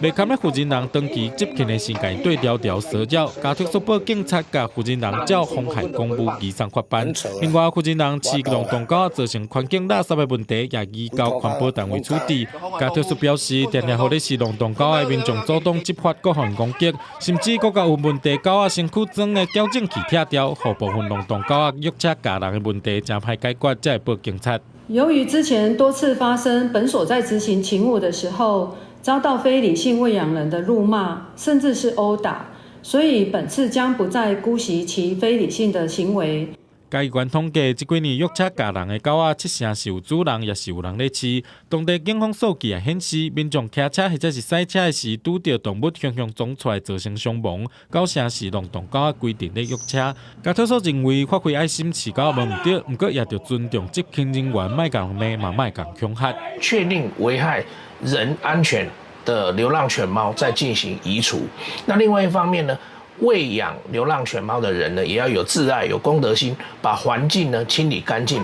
袂堪的負責人長期執勤的時間對牢牢騷擾，家畜所報警察共負責人照妨害公務移送法辦。另外，負責人飼浪蕩狗造成環境垃圾的問題，也移交環保單位處置。家畜所表示，定定予咧飼浪蕩狗的民眾阻擋執法，閣予人攻擊，甚至閣共有問題狗仔身軀裝的矯正器拆掉，予部分浪蕩狗仔約車咬人的問題誠歹解決，才會報警察。
由於之前多次發生本所在執行勤務的時候，遭到非理性餵養人的辱罵，甚至是毆打，所以本次將不再姑息其非理性的行為。
嘉義縣統計，這幾年約車咬人的狗仔，七成是有主人，也是有人咧飼。當地警方數據也顯示，民眾騎車或者是駛車時，拄著動物雄雄衝出來造成傷亡，九成是浪蕩狗仔規定咧約車。家畜所認為，發揮愛心飼狗無毋對，毋過也著尊重執勤人員，莫共罵嘛，莫共恐嚇。
確定危害人安全的流浪犬貓再進行移除。那另外一方面呢，餵養流浪犬貓的人呢，也要有自愛、有公德心，把環境呢清理乾淨。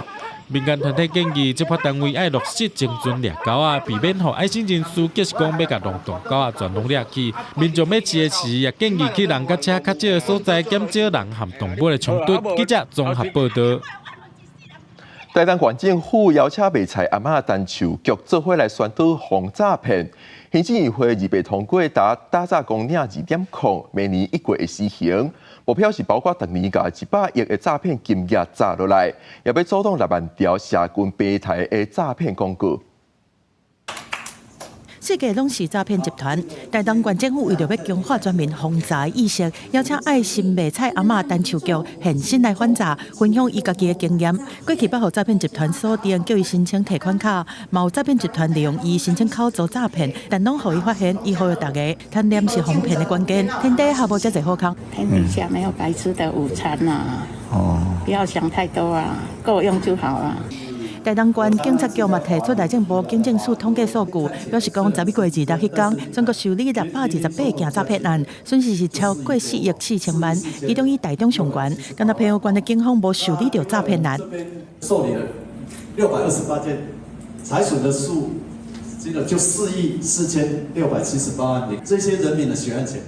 民間團體建議執法單位愛落實精準掠狗仔，避免予愛心人士結是講欲共浪蕩狗仔全攏掠去。民眾欲飼的時，也建議去人佮車較少的所在，減少人和動物的衝突。記者綜合報道。
台東縣政府邀請賣菜阿嬤陳樹菊做伙來宣導防詐騙。行政院會二八通過打詐公領2.0，明年1月會施行。目標是包括逐年共100億的詐騙金額詐落來，也欲阻擋6萬條社群平台的詐騙廣告。
世界攏是詐騙集團。台東縣政府為著欲強化全民防詐意識，邀請愛心賣菜阿嬤陳樹菊現身來反詐，分享伊家己的經驗。過去捌予詐騙集團鎖定，叫伊申請提款卡，嘛有詐騙集團利用伊申請口座詐騙，但攏予伊發現，伊呼籲大家貪念是防騙的關鍵。天底下無遮濟好康。
天底下沒有白吃的午餐吶。哦。不要想太多啊，夠用就好了。
台東縣警察局嘛提出內政部警政署統計數據，表示講10月26彼工，全國受理628件詐騙案，損失是超過4億4千萬，其中以台中上懸，敢若澎湖縣的警方無受理著詐騙案。
受理了628件，財損的數，這個就4億4678萬元，這些人民的血汗錢，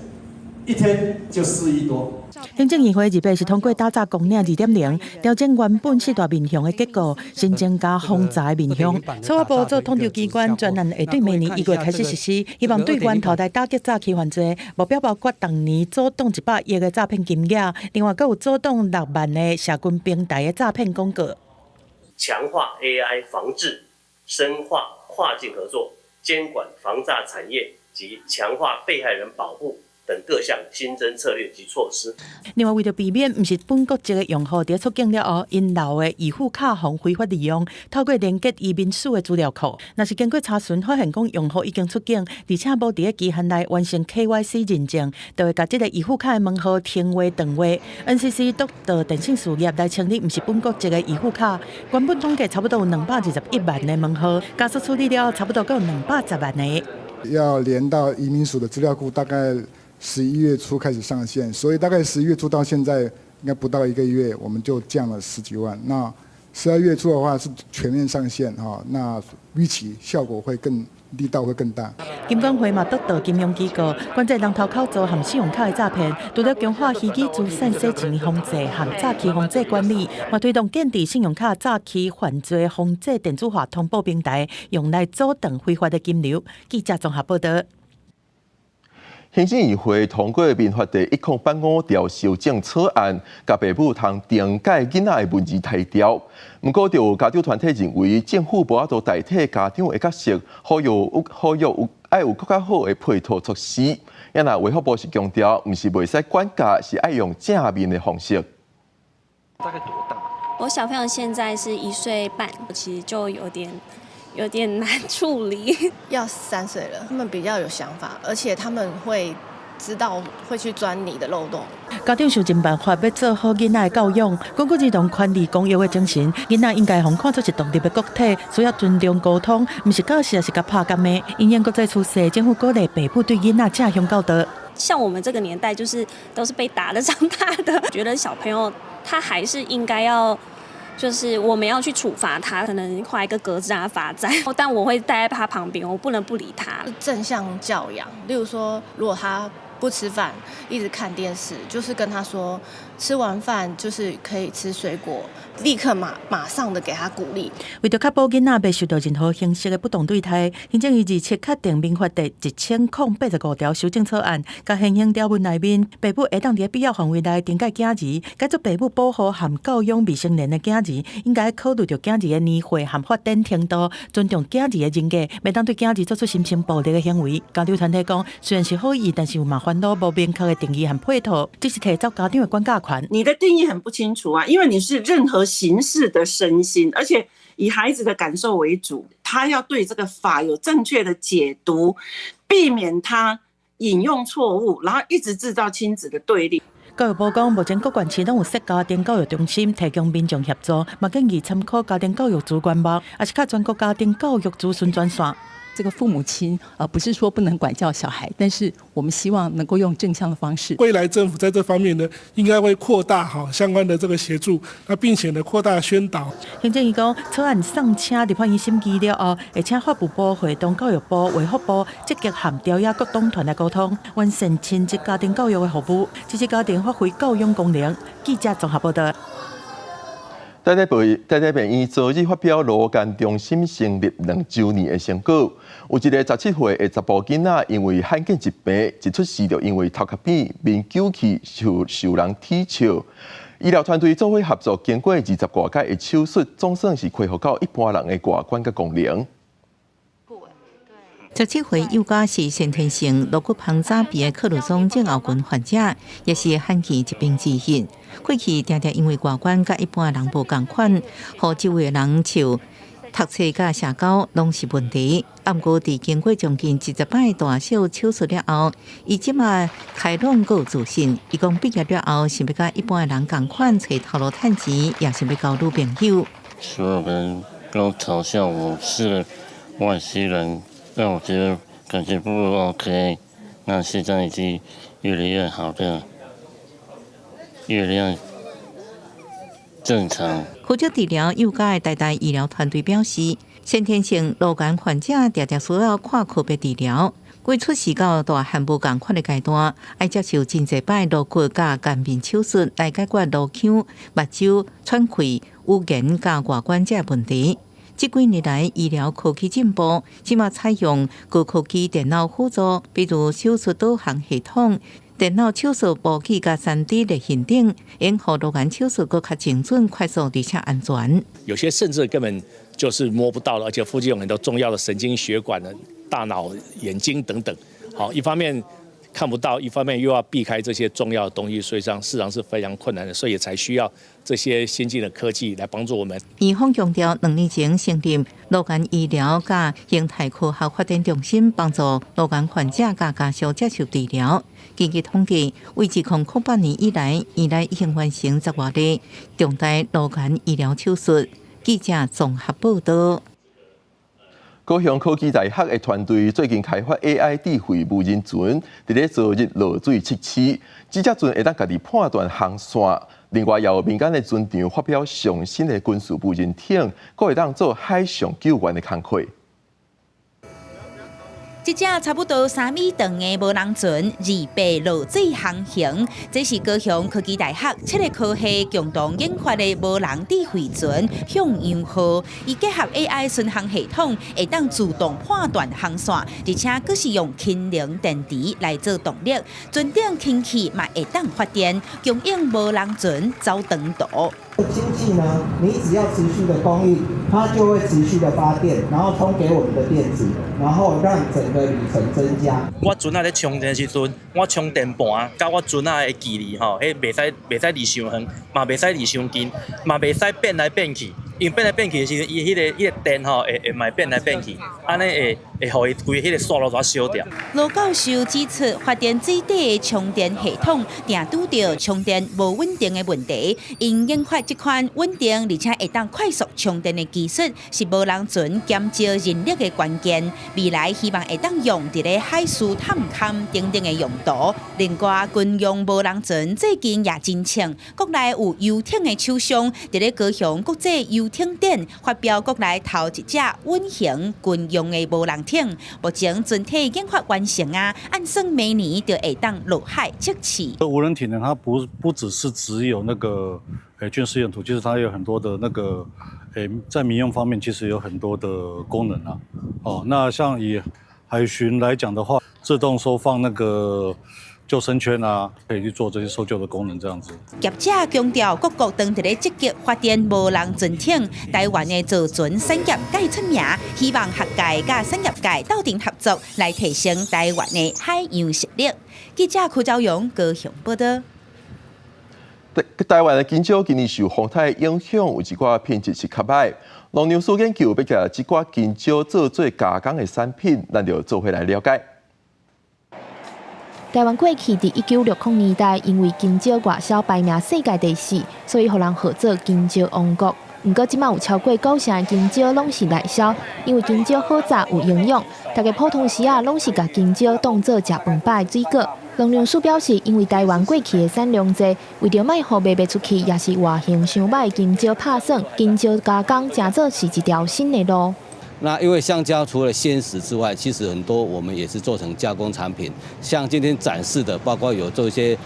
一天就4億多。
行政院會二八是通過打詐公領2.0，調整原本四大面向的結構，新增加防詐的面向。司法部做統籌機關，專案會對明年1月開始實施，希望對源頭來打擊詐欺犯罪，目標包括逐年阻擋100億的詐騙金額，另外閣有阻擋6萬个社群平台的詐騙廣告。
強化 AI 防治，深化跨境合作，監管防詐產業及強化被害人保護等各項新增策略及措施。
另外，為著避免毋是本國籍的用戶佇出境了後，𪜶留的預付卡予非法利用，透過連結移民署的資料庫，若是經過查詢發現講用戶已經出境，而且無佇咧期限內完成 KYC 認證，就會共這個預付卡的門號停話斷話。NCC 督導電信事業來清理毋是本國籍的預付卡，原本統計差不多有221萬个門號，加速處理了差不多閣有210萬个。
要連到移民署的資料庫，大概11月初開始上線，所以大概11月初到現在，應該不到一個月，我們就降了十幾萬。那12月初的話是全面上線哈，那預期效果會更力道會更大。
金管會嘛督導金融機構管制人頭口座和信用卡的詐騙，除了強化虛擬資產洗錢防制和詐欺防制管理，嘛推動建置信用卡詐欺犯罪防制電子化通報平台，用來阻斷非法的金流。記者綜合報道。
行政院會通過民法第1085條修正草案，共爸母通懲戒囡仔的文字刣掉。毋過，就有家長團體認為，政府無法度代替家長的角色，呼籲呼籲有愛有閣較好的配套措施。啊若衛福部是強調，毋是袂使管教，是愛用正面的方式。
大概多大？
我小朋友現在是1歲半，其實就有點難處理。
要3歲了，他們比較有想法，而且他們會知道會去鑽你的漏洞。
家長想盡辦法欲做好囡仔的教養，根據兒童權利公約的精神，囡仔應該予看做是獨立的個體，需要尊重溝通，毋是教是抑是共拍共罵。因應國際趨勢，政府鼓勵爸母對囡仔正向教導。
像我們這個年代，就是都是被打的長大的，覺得小朋友他還是應該要。就是我們要去處罰他，可能畫一個格子讓他罰站，但我會待在他旁邊，我不能不理他。
正向教養，例如說，如果他不吃飯，一直看電視，就是跟他說，吃完飯就是可以吃水果，立刻馬上的給他鼓勵。
為著確保囡仔袂受到任何形式的不當對待，行政院27確定民法第1085條修正草案，共現行條文內面，爸母會當佇必要範圍內懲戒囝兒，改做爸母保護和教養未成年的囝兒，應該考慮著囝兒的年歲和發展程度，尊重囝兒的人格，袂當對囝兒做出心生暴力的行為。家長團體講，雖然是好意，但是有嘛煩惱無明確的定義和配套，只是提走家長的管教權。
你的定義很不清楚啊，因為你是任何形式的身心，而且以孩子的感受為主，他要對這個法有正確的解讀，避免他引用錯誤，然後一直製造親子的對立。
教育部講，目前各縣市攏有設家庭教育中心，提供民眾協助，嘛建議參考家庭教育資源網，抑是敲全國家庭教育諮詢專線。
這個父母親，不是說不能管教小孩，但是我們希望能夠用正向的方式。
未來政府在這方面呢，應該會擴大哈相關的這個協助，那並且呢擴大宣導。
行政院講，草案送請立法院審議了後，會請法務部會同教育部、衛福部積極和朝野各黨團來溝通，完善親職家庭教育的服務，支持家庭發揮教養功能。記者綜合報道。
台大醫院昨日發表顱顏中心成立2週年的成果，有一個17歲的查埔囡仔，因為罕見疾病，一出世就因為頭殼扁、面扭曲，受人恥笑。醫療團隊做伙合作，經過20外擺的手術，總算是恢復到一般人的外觀佮功能。
17歲幼家是先天性顱骨旁早閉的克魯松症候群患者，也是罕見疾病之一。過去定定因為外觀佮一般人無仝款，予周圍人笑、讀冊佮社交攏是問題。毋過佇經過將近20擺大小手術了後，伊這馬開朗閣有自信。伊講畢業了後，想欲佮一般人仝款揣頭路趁錢，也想欲交女朋友。
所有人都嘲笑我是外星人。讓我覺得感覺不 OK，那現在已經越來越好的，越來越正常。
負責治療幼家的台大醫療團隊表示，先天性顱顏患者定定需要跨科別治療，過出世到大漢無仝款的階段，愛接受真濟擺顱骨佮顏面手術來解決顱腔、目睭、喘氣、語言佮外觀這問題。這幾年來，醫療科技進步，這馬採用高科技電腦輔助，比如手術導航系統、電腦手術模擬佮3D 列印等，會予顱顏手術閣較精準、快速而且安全。
有些甚至根本就是摸不到了，而且附近有很多重要的神經血管的大腦、眼睛等等。好，一方面看不到，一方面又要避開這些重要的東西，所以上事實上是非常困難的，所以才需要這些先進的科技來幫助我們。
院方強調，2年前成立顱顏醫療佮形態科學發展中心，幫助顱顏患者佮家屬接受治療。根據統計，為自2008年以來，以來已經完成10外例重大顱顏醫療手術。記者綜合報道。
高雄科技大學的團隊最近開發 AI 智慧無人船，佇咧昨日落水測試，這隻船會當家己判斷航線。另外，也有民間的船廠發表上新的軍事無人艇，閣會當做海上救援的工課。
這隻差不多3米長的無人船，二八落水航行。這是高雄科技大學七个科系共同研發的無人智慧船「向陽號」，伊結合 AI 巡航系統，會當自動判斷航線，而且閣是用氫能電池來做動力，船頂氫氣嘛會當發電，供應無人船走長途。
氫氣呢，你只要持續的供應，它就會持續的發電，然後充給我們的電池，然後讓整個里程增加。
我船仔咧充電的時陣，我充電盤佮我船仔的距離吼，彼袂使離傷遠，嘛袂使離傷近，嘛袂使變來變去。因為變來變去的時陣，伊彼個電吼會嘛變來變去，按呢會予伊規彼個線路煞燒掉。
羅教授指出，發電水底的充電系統定拄著充電無穩定的問題，𪜶研發這款穩定而且會當快速充電的技術，是無人船減少人力的關鍵。未來希望會當用佇咧海事探勘等等的用途。另外，軍用無人船最近也真衝，國內有遊艇的廠商佇咧高雄國際遊艇展發表國內頭一隻穩型軍用的無人艇，目前船體研發完成啊，按算明年就會當落海測試。
無人艇呢，它不只是只有那個軍事用途，其實它有很多的那個在民用方面，其實有很多的功能啊。哦，那像以海巡來講的話，自動收放那個救生圈啊，可以去做這些搜救的功能，這樣子。
業者強調，各國當佇咧積極發展無人船艇，台灣的造船產業蓋出名，希望學界佮產業界鬥陣合作，來提升台灣的海洋實力。記者柯昭勇高雄報道。
台灣的香蕉今年受風颱影響，有一寡品質是較䆀。農糧署研究欲共這寡香蕉做做加工的產品，咱就做伙來了解。
台灣過去佇1960年代，因為香蕉外銷排名世界第四，所以予人號做香蕉王國。毋過這馬有超過九成的香蕉攏是內銷，因為香蕉好食有營養，大家普通時仔攏是共香蕉當做食飯飽的水果。農糧署表示，因為台灣過去的產量濟，為著莫予賣袂出去，抑是外形傷䆀的香蕉拍損，香蕉加工成做是一條新的路。
那因為香蕉除了鮮食之外，其實很多我們也是做成加工產品，像今天展示的，包括有做一些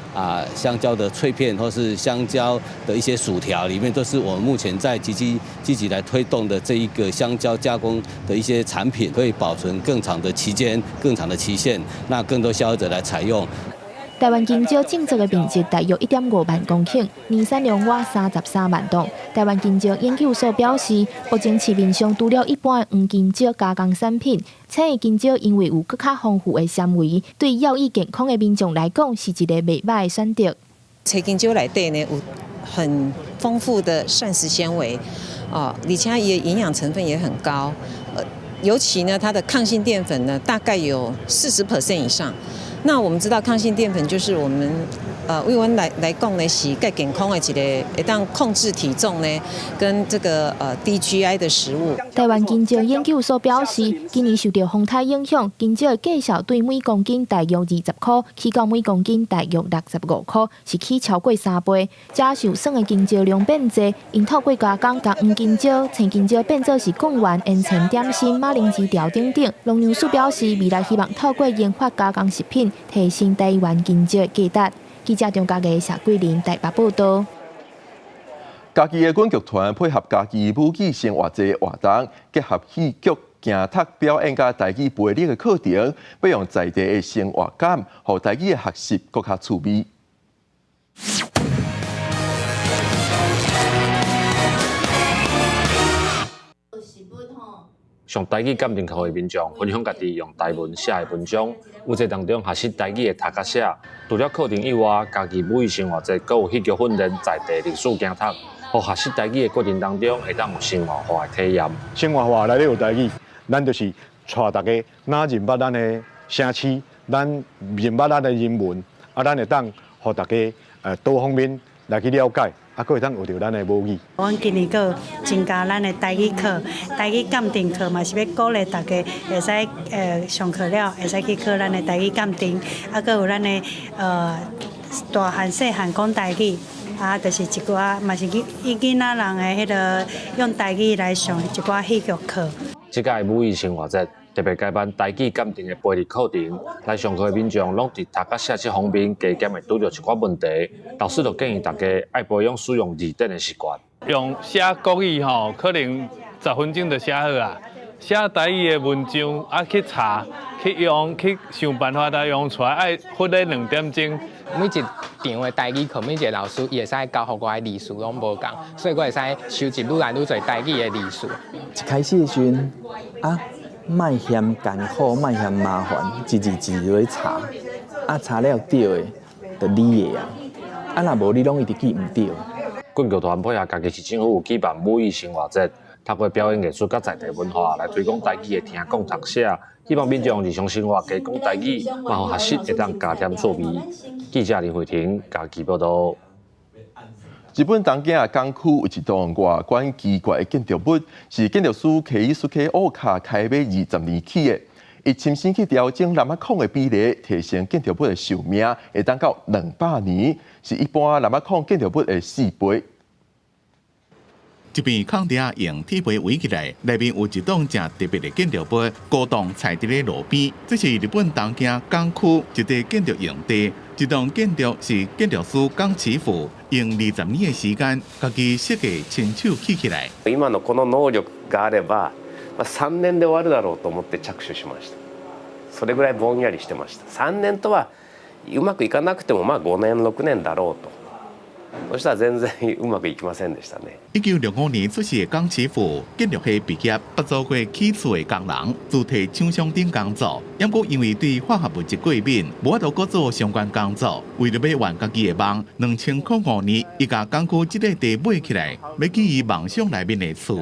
香蕉的脆片，或是香蕉的一些薯條，裡面都是我們目前在積極積極來推動的這一個香蕉加工的一些產品，可以保存更長的期間、更長的期限，那更多消費者來採用。
台灣香蕉種植的面積大約1.5萬公頃，年產量倚33萬噸。台灣香蕉研究所表示，目前市面上除了一般的黃香蕉加工產品，青的香蕉因為有閣較豐富的纖維，對要益健康的民眾來講是一個袂䆀的選擇。
青香蕉內底呢有很豐富的膳食纖維，哦，而且伊的營養成分也很高，尤其呢它的抗性澱粉呢大概有40% 以上。那我們知道抗性澱粉就是我們，為阮來講呢，是較健康的一個，會當控制體重呢，跟這個低 GI 的食物。
台灣香蕉研究所表示，今年受到風颱影響，香蕉的價數對每公斤大約20塊，起到每公斤大約65塊，是起超過3倍。這受損的香蕉量變濟，𪜶透過加工，共黃香蕉、青香蕉變做是貢丸、煙腸點心、馬鈴薯條等等。農糧署表示，未來希望透過研發加工食品，提升台灣香蕉的價值。記者張家藝、謝桂林台北報道。
嘉義的芮劇團配合嘉義母語生活節活動，結合戲劇、行讀表演佮台語背禮的課程，欲用在地的生活感，予台語的學習閣較趣味。
上台語鑑定課的民眾分享家己用台文寫的文章，有這當中學習台語的讀佮寫。除了課程以外，嘉義母語生活節閣有戲劇訓練，在地歷史行讀，予學習台語的過程當中，會當有生活化的體驗。
生活化內底有台語，咱就是帶大家若認捌咱的城市，咱認捌咱的人文，啊，咱會當予大家多方面來去了解。啊，閣會當學著咱的母語。
阮今年閣增加咱的台語課、台語鑑定課，嘛是欲鼓勵大家會使上課了，會使去考咱的台語鑑定。啊，閣有咱的大漢細漢講台語，啊，就是一寡嘛是以囡仔人的彼个用台語來上一寡戲劇課。
這屆母語生活節特別改辦台語鑑定的培力課程，來上課的民眾攏佇讀佮寫這方面加減會拄著一寡問題，老師就建議大家愛培養使用字典的習慣。
用寫國語吼，可能10分鐘就寫好啊。寫台語的文章啊，去查、去用、去想辦法來用出來，愛花咧2點鐘。
每一場的台語課，每一個老師伊會使教予我的字詞攏無仝，所以我會使收集愈來愈濟台語的字詞。
一開始的時陣啊，莫嫌艱苦，莫嫌麻煩，一字一字落去查，啊查了對的，就你的啊，啊若無你攏一直記毋對。
棍球團配合嘉義市政府有舉辦母語生活節，透過表演藝術佮在地文化來推廣台語的聽講讀寫，希望民眾日常生活加講台語，嘛予學習會當加添趣味。記者林慧婷嘉義報道。
日本東京港區有一棟外觀奇怪的建築物，是建築師基斯基奧卡開碼20年起的。伊親身去調整藍仔礦的比例，提升建築物的壽命，會當到200年，是一般藍仔礦建築物的4倍。
這片空地仔用鐵皮圍起來，內面有一棟誠特別的建築物，高棟踩佇咧路邊。這是日本東京港區一塊建築用地。這棟建築是建築師岡崎輔用20年的時間，家己設計親手起起來。
今のこの能力があれば、3年で終わるだろうと思って着手しました。それぐらいぼんやりしてました。3年とはうまくいかなくてもまあ5年6年だろうと。そしたら全然うまくいきませんでしたね。
1965年出世的岡崎輔，建築系畢業，捌做過起厝的工人，自提廠商頂工作。毋過因為對化學物質過敏，無法度閣做相關工作。為著欲圓家己的夢，2005年，伊共港區這塊地買起來，欲起伊夢想內面的厝。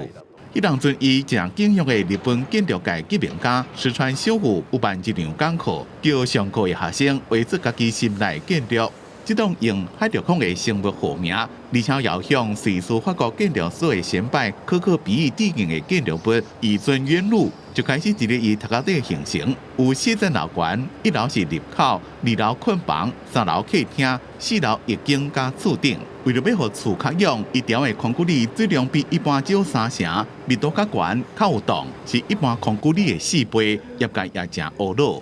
彼當陣，伊誠敬仰的日本建築界革命家石川修夫有辦一場講課，叫上課的學生畫出家己心內建築。這棟用海陸空的生物學名，而且遙向瑞士法國建築師的先輩可可比意致敬的建築物，伊尊遠路就開始佇咧伊頭殼頂形成。有四層樓懸，一樓是入口，二樓睏房，三樓客廳，四樓浴間佮厝頂。為著欲予厝較養，伊調的空骨裡水量比一般少3成，密度較懸，較有動，是一般空骨裡的4倍。業界也誠懊惱。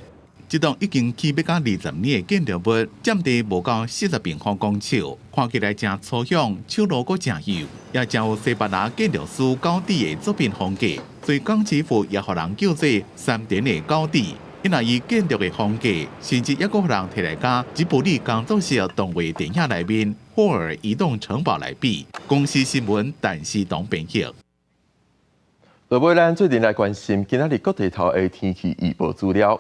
這棟已經起欲到20年的建築物，佔地無夠40平方公尺，看起來誠粗勇，手路閣誠幼，也誠有西班牙建築師高迪的作品風格，所以岡崎輔也予人叫做山田的高迪。因為伊建築的風格，甚至猶閣予人提來佮吉卜力工作室動畫電影內面霍爾移動城堡來比。公視新聞陳思東編譯。
落尾，咱做陣來關心今仔日各地頭的天氣預報資料。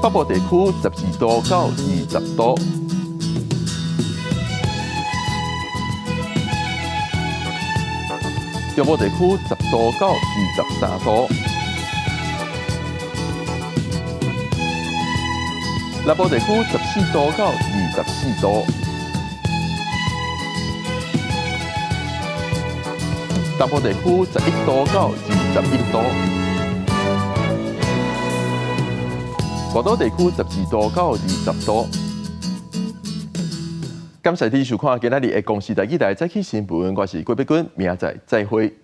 北部地區12度到20度，中部地區10度到23度，南部地區14度到24度，東部地區11度到21度。外島地區12度到20度。感謝你收看今仔日的公視台語台早起新聞，我是郭碧君，明仔載再會。